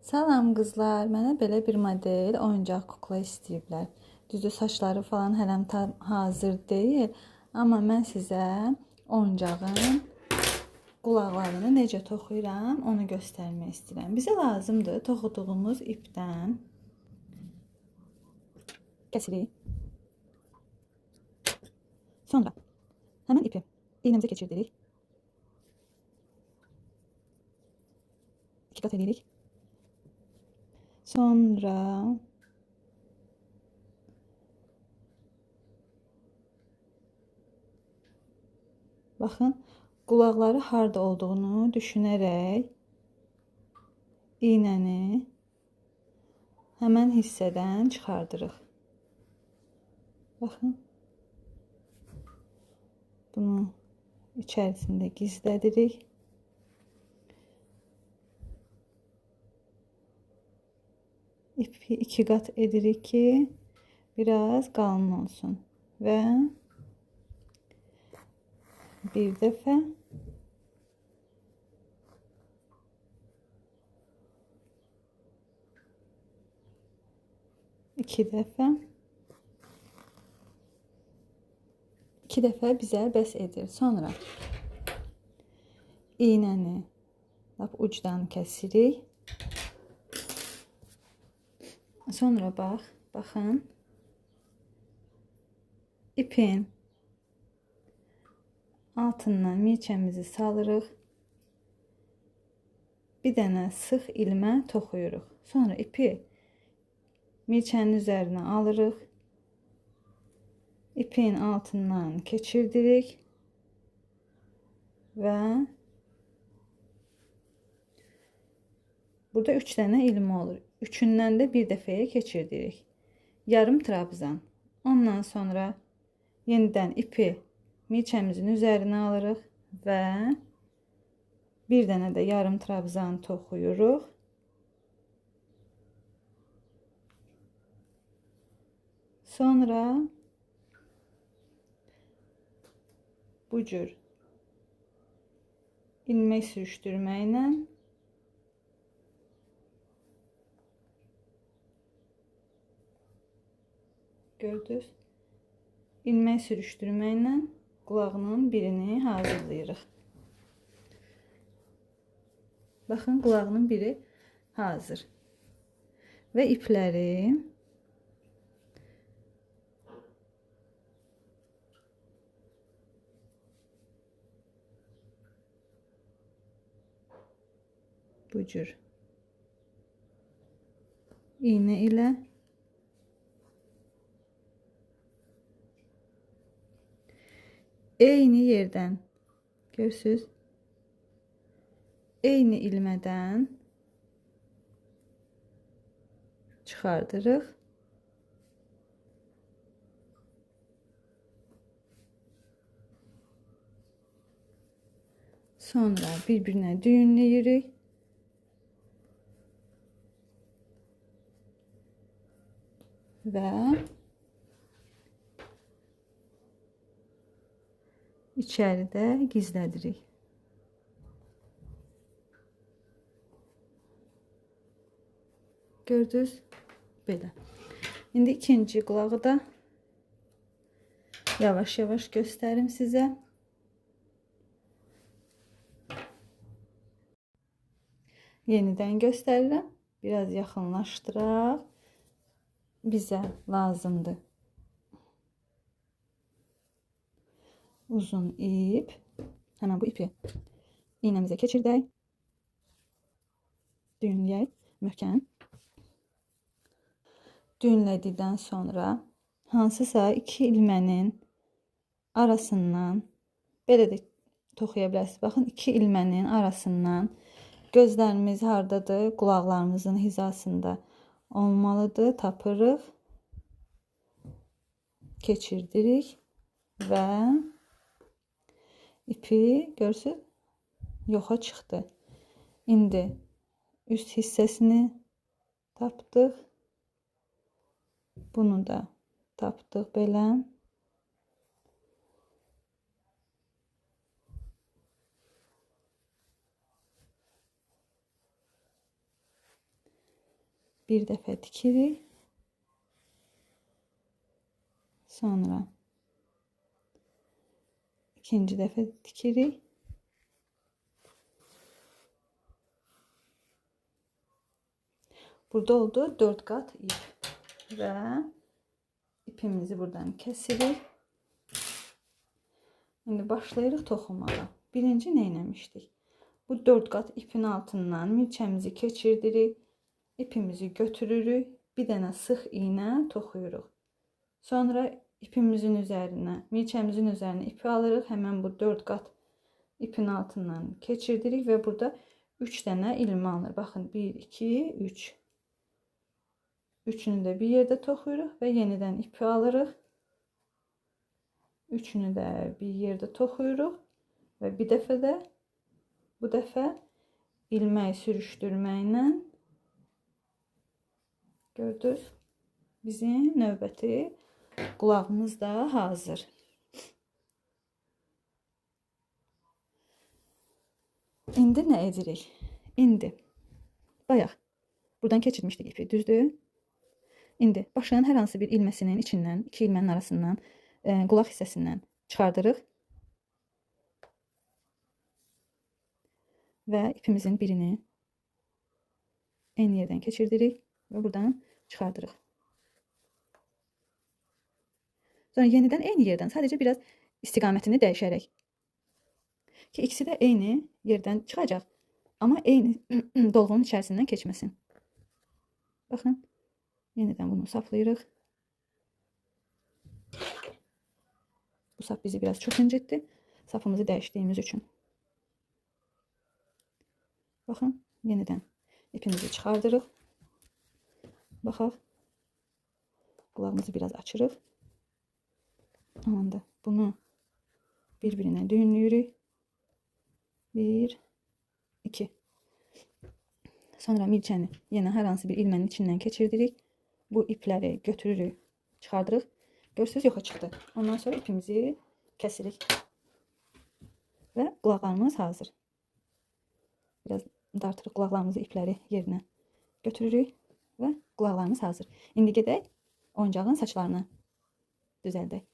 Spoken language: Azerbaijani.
Salam qızlar, mənə belə bir model oyuncaq kukla istəyiblər. Düzdür, saçları falan hələm tam hazır deyil, amma mən sizə oyuncağın qulaqlarını necə toxuyuram, onu göstərmək istəyirəm. Bizə lazımdır toxuduğumuz ipdən kəsirik. Sonra həmən ipi iğnəmizə keçirdirik. İki qat edirik. Sonra baxın, qulaqları harda olduğunu düşünərək iğnəni həmən hissədən çıxardırıq. Baxın, bunu içərisində gizlədirik. İpi iki qat edirik ki, biraz qalın olsun. Və bir dəfə iki dəfə, iki dəfə bizə bəs edir. Sonra iğnəni lap ucdan kəsirik. Sonra baxın, ipin altından mirçəmizi salırıq. Bir dənə sıx ilmə toxuyuruq. Sonra ipi mirçənin üzərinə alırıq. İpin altından keçirdirik və burada 3 dənə ilmə olur. Üçündən də bir dəfəyə keçirdirik. Yarım trabzan. Ondan sonra yenidən ipi mirçəmizin üzərinə alırıq və bir dənə də yarım trabzan toxuyuruq. Sonra bu cür ilmək sürüşdürməklə gördünüz, ilmək sürüşdürməklə qulağının birini hazırlayırıq. Baxın, qulağının biri hazır. Və ipləri bu cür iğnə ilə eyni yerdən, görürsünüz, eyni ilmədən çıxardırıq. Sonra bir-birinə düyünləyirik. Və içəridə gizlədirik. Gördünüz? Belə. İndi ikinci qulağı da yavaş-yavaş göstərim sizə. Yenidən göstərirəm. Biraz yaxınlaşdıraq. Bizə lazımdır uzun ip. Həmən bu ipi iğnəmizə keçirdək. Düyünləyək möhkəm. Düyünlədikdən sonra hansısa iki ilmənin arasından belə də toxuya bilərsiniz. Baxın, iki ilmənin arasından gözlərimiz hardadır? Qulaqlarımızın hizasında olmalıdır. Tapırıq. Keçirdirik və ipi görürsünüz, yoxa çıxdı. İndi üst hissəsini tapdıq. Bunu da tapdıq belə. Bir dəfə dikirik. Sonra ikinci dəfə dikirik. Burada oldu 4 qat ip və ipimizi buradan kesirik. İndi başlayırıq toxumağa. Birinci nə eləmişdik? Bu 4 qat ipin altından milçəmizi keçirdirik. İpimizi götürürük. Bir dənə sıx iynə toxuyuruq. Sonra ipimizin üzərinə, milçəmizin üzərinə ipi alırıq. Həmən bu 4 qat ipin altından keçirdirik və burada 3 dənə ilmə alınır. Baxın, 1, 2, 3. Üçünü də bir yerdə toxuyuruq və yenidən ipi alırıq. Üçünü də bir yerdə toxuyuruq və bir dəfə də bu dəfə ilmək sürüşdürməklə gördünüz, bizim növbəti qulağımız da hazır. İndi nə edirik? İndi bayaq buradan keçirmişdik ipi, düzdür? İndi başlayan hər hansı bir ilməsinin içindən, iki ilmənin arasından, qulaq hissəsindən çıxardırıq. Və ipimizin birini eyni yerdən keçirdirik və buradan çıxardırıq. Sonra yenidən eyni yerdən, sadəcə biraz istiqamətini dəyişərək ki, ikisi də eyni yerdən çıxacaq, amma eyni dolğunun içərisindən keçməsin. Baxın. Yenidən bunu saplayırıq. Bu sap bizi biraz çox incitdi. Sapımızı dəyişdiyimiz üçün. Baxın, yenidən ipimizi çıxardırıq. Baxaq. Qulağımızı biraz açırıq. Amanda bunu bir-birinə düyünləyirik. 1, 2. Sonra milçəni yenə hər hansı bir ilmənin içindən keçirdirik. Bu ipləri götürürük, çıxardırıq. Görürsünüz, yoxa çıxdı. Ondan sonra ipimizi kəsirik. Və qulaqlarımız hazır. Biraz dartırıq qulaqlarımızı, ipləri yerinə götürürük və qulaqlarımız hazır. İndi gedək oyuncağın saçlarını düzəldək.